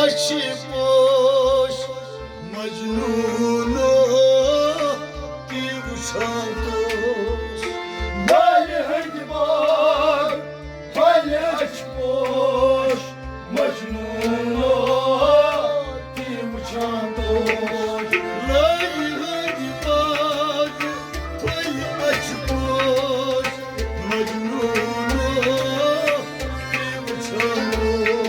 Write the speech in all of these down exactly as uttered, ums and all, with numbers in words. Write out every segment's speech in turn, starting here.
اچھِ پوش مجنوٗنو تی وٕچھان توش۔ لالہِ ہٕنٛدۍ باغ پھلہِ اچھِ پوش مجنوٗنو تی وٕچھان توش۔ لالہِ ہٕنٛدۍ باغ پھلہِ اچھِ پوش مجنوٗنو تی وٕچھان توش۔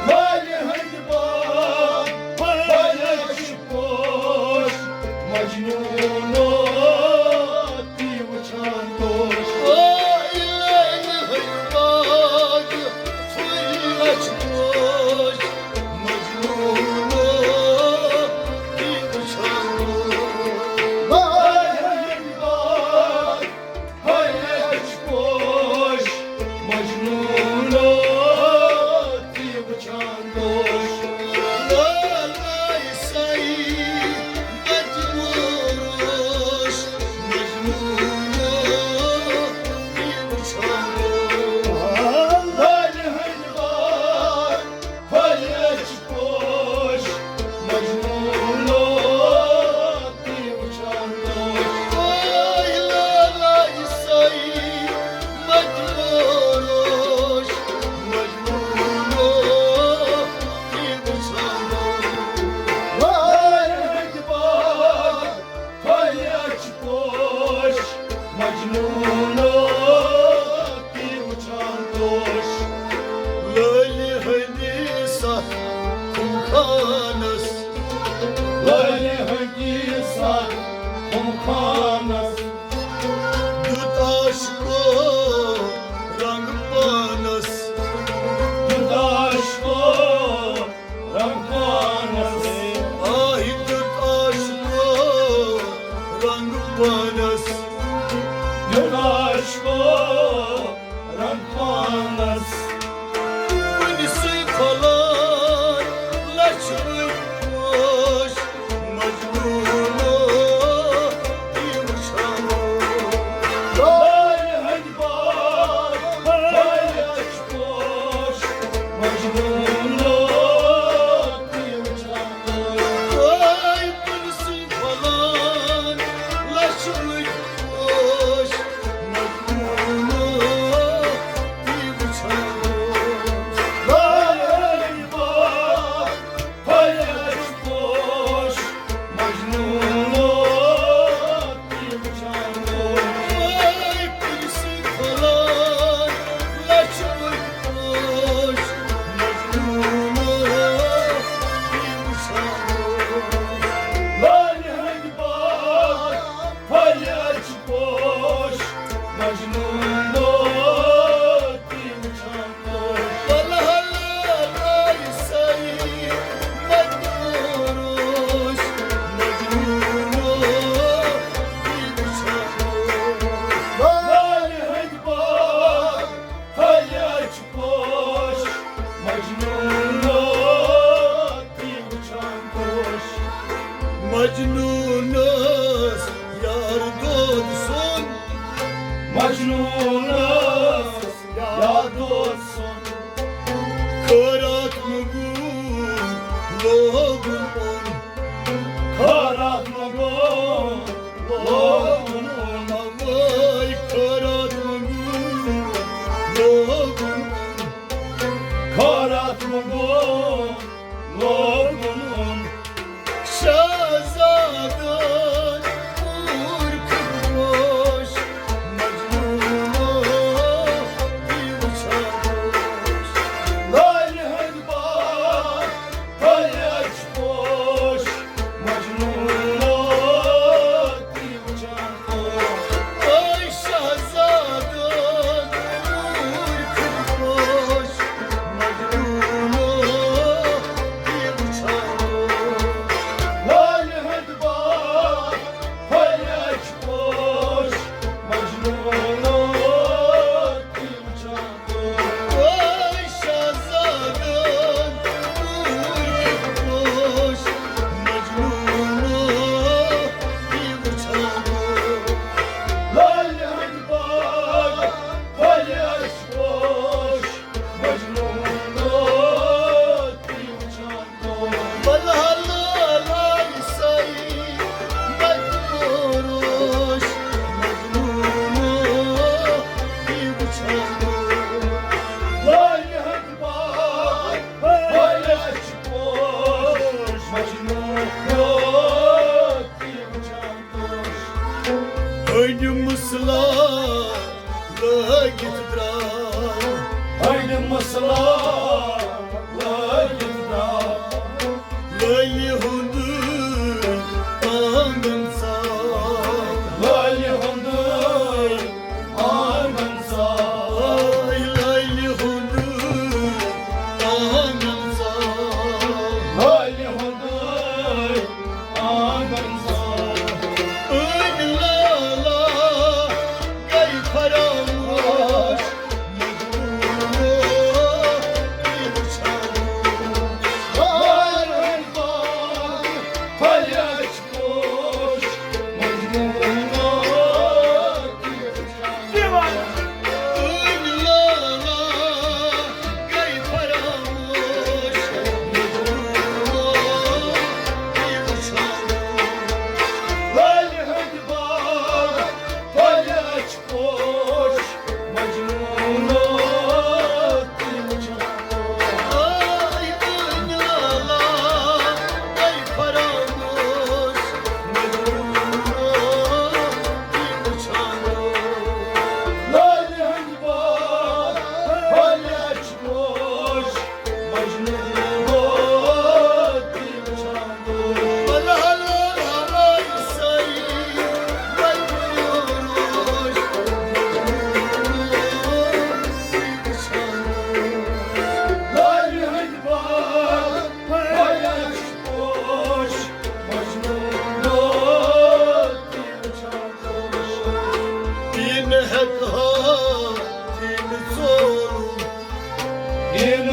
لالہِ ہٕنٛدۍ باغ پھلہِ اچھِ پوش مجنوٗنو تی وٕچھان توش۔ لالہِ ہٕنٛدۍ باغ پھلہِ اچھِ پوش مجنوٗنو تی وٕچھان توش۔ لالہِ ہٕنٛدۍ باغ پھلہِ اچھِ پوش مجنوٗنو تی وٕچھان توش۔ لالہِ سایہِ مجنوٗنو تی وٕچھان توش۔ لالہِ ہٕنٛدۍ باغ پھلہِ اچھِ پوش مجنوٗنو تی وٕچھان توش۔ لالہِ سایہِ مجنوٗنو تی وٕچھان توش۔ لالہِ ہٕنٛدۍ باغ پھلہِ اچھِ پوش مجنوٗنو تی وٕچھان توش۔ لالہِ ہٕنٛدِس اتھ خُمخانس، لالہِ ہٕنٛدِس اتھ خُمخانس دیُت عاشقو رنگ پانس، دیُت عاشقو رنگ پانس۔ آہی دیُت عاشقو رنگ پانس، دیُت عاشقو رنگ پانس۔ کُنہِ سٕے پھۄلان لچھِ پوش مجنوٗنو تی وٕچھان۔ لالہِ ہٕنٛدۍ باغ پھلہِ اچھِ پوش مجنوٗنو تی وٕچھان۔ اے پُلسٕے پھۄلان لچھِ پوش مجنوٗنو تی وٕچھان۔ لالہِ ہٕنٛدۍ باغ پھلہِ اچھِ پوش مجنوٗنو تی وٕچھان۔ اے پُلسٕے پھۄلان لچھِ پوش مجنوٗنو تی وٕچھان۔ لالہِ ہٕنٛدۍ باغ پھلہِ اچھِ پوش مجنوٗنو تی وٕچھان۔ بلہل آیہِ سَے مجنوٗنوش، مجنوٗنو تی وٕچھان۔ لالہِ ہٕنٛدۍ باغ پھلہِ اچھِ پوش مجنوٗنو تی وٕچھان پوش۔ مجنوٗنس یار دود سُنٛد، مجنوٗنس یار دود سُنٛد۔ خٲرات منٛگُن لوگُن اوٚن، خٲرات منٛگُن لوگُن اوٚن۔ اوے خٲرات منٛگُن لوگُن اوٚن، خٲرات منٛگُن لوگُن اوٚن۔ شہزادن کوٗر خاموش، مجنوٗنو تی وٕچھان اوس۔ لالہِ ہٕنٛدۍ باغ پھلہِ اچھِ پوش، مجنوٗنو تی وٕچھان اوس۔ اے شہزادن کوٗر خاموش، مجنوٗنو تی وٕچھان۔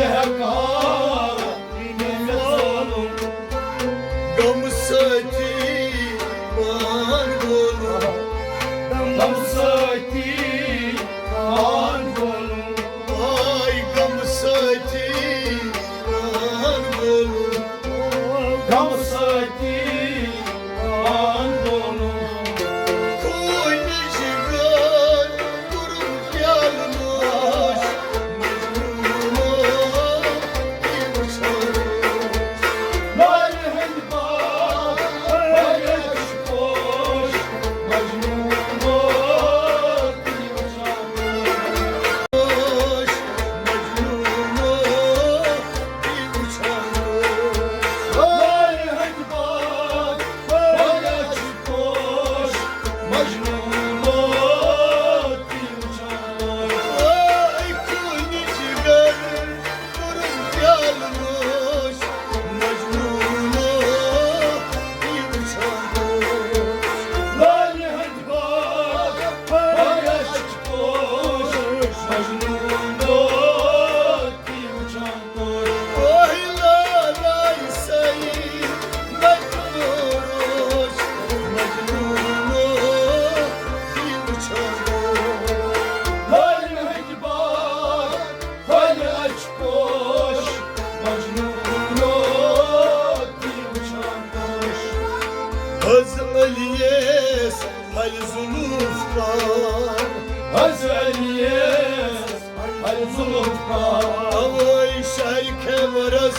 ہٮ۪کان ییٚمہِ ظٲلُم غمہٕ سۭتی پان ڈولُن۔ غمہٕ سۭتی پان ڈولُن۔ آے غمہٕ سۭتی پان ڈولُن۔ غمہٕ سۭتی پان ڈولُن۔ خوٗنہِ جگر کوٚرُم پیالہٕ نوش، مجنوٗن تہِ وٕچھان اوس۔ لالہِ ہٕنٛدۍ باغ واریاہ چھِ پوش، مجنوٗن تہِ وٕچھان اوس۔ مجنوٗن تہِ وٕچھان اوس۔ لالہِ ہٕنٛدۍ باغ واریاہ چھِ پوش، مجنوٗن تہِ وٕچھان اوس۔ اے خوٗنہِ جگر کوٚرُم پیالہٕ نوش، مجنوٗن تہِ وٕچھان اوس۔ لالہِ ہٕنٛدۍ باغ واریاہ چھِ پوش، مجنوٗن تہِ وٕچھان اوس۔ اوے لالایہِ سعید مجنوٗن اوس، مجنوٗن تہِ وٕچھان اوس۔ لالہِ ہٕنٛدۍ باغ واریاہ چھِ پوش، مجنوٗن تہِ وٕچھان اوس۔ حظ علیَس پھلہِ ذوالفقار۔ حظ علیَس پھلہِ ذوالفقار۔ اوے شارِ خیبرس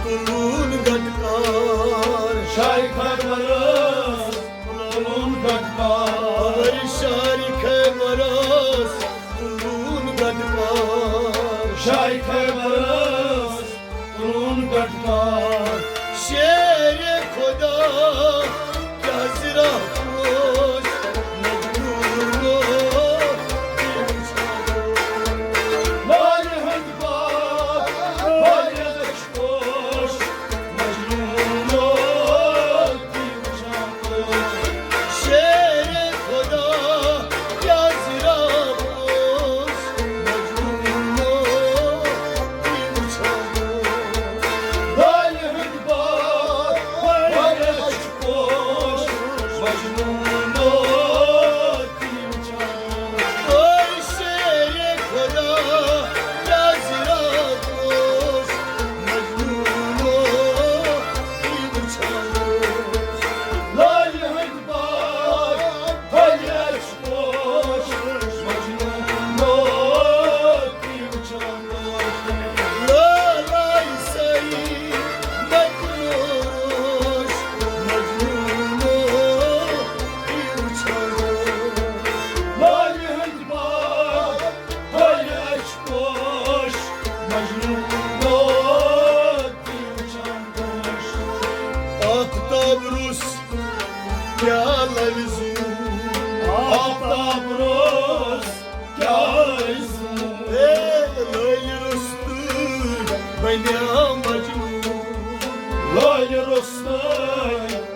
تُلُن گٹکار۔ شارِ خیبرس تُلُن گٹکار۔ اوے شارِ خیبرس تُلُن گٹکار۔ شارِ خیبرس تُلُن گٹکار۔ شیرِ خدا کیٛاہ زِرا اوس، مجنوٗن اوس۔ لالہِ ہٕنٛدۍ باغ واریاہ چھِ پوش، مجنوٗن اوس۔ شیرِ خدا کیٛاہ زِرا اوس، مجنوٗن اوس تہِ وٕچھان اوس۔ لالہِ ہٕنٛدۍ باغ واریاہ چھِ پوش، مجنوٗن اوس تہِ وٕچھان اوس۔ اے شیرِ خدا کیٛاہ زِرا اوس، مجنوٗن اوس تہِ وٕچھان اوس۔ لالہِ ہٕنٛدۍ باغ واریاہ چھِ پوش، مجنوٗن اوس تہِ وٕچھان اوس۔ لالایہِ سعید مجنوٗن اوس، مجنوٗن اوس تہِ وٕچھان اوس۔ لالہِ ہٕنٛدۍ باغ واریاہ چھِ پوش، مجنوٗن اوس تہِ وٕچھان اوس۔ آفتاب روٚس کیٛاہ لَوِ زوٗ؟ آفتاب روٚس کیٛاہ لَوِ زوٗ؟ اے لٲلۍ روٚستُے بَنیٛا مجنوٗن۔ لٲلۍ روٚستُے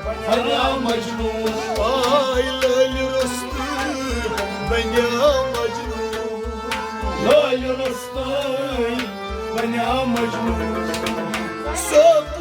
بَنیٛا مجنوٗن۔ آے لٲلۍ روٚستُے بَنیٛا مجنوٗن۔ لٲلۍ روٚستُے بَنیٛا مجنوٗن۔ سُہ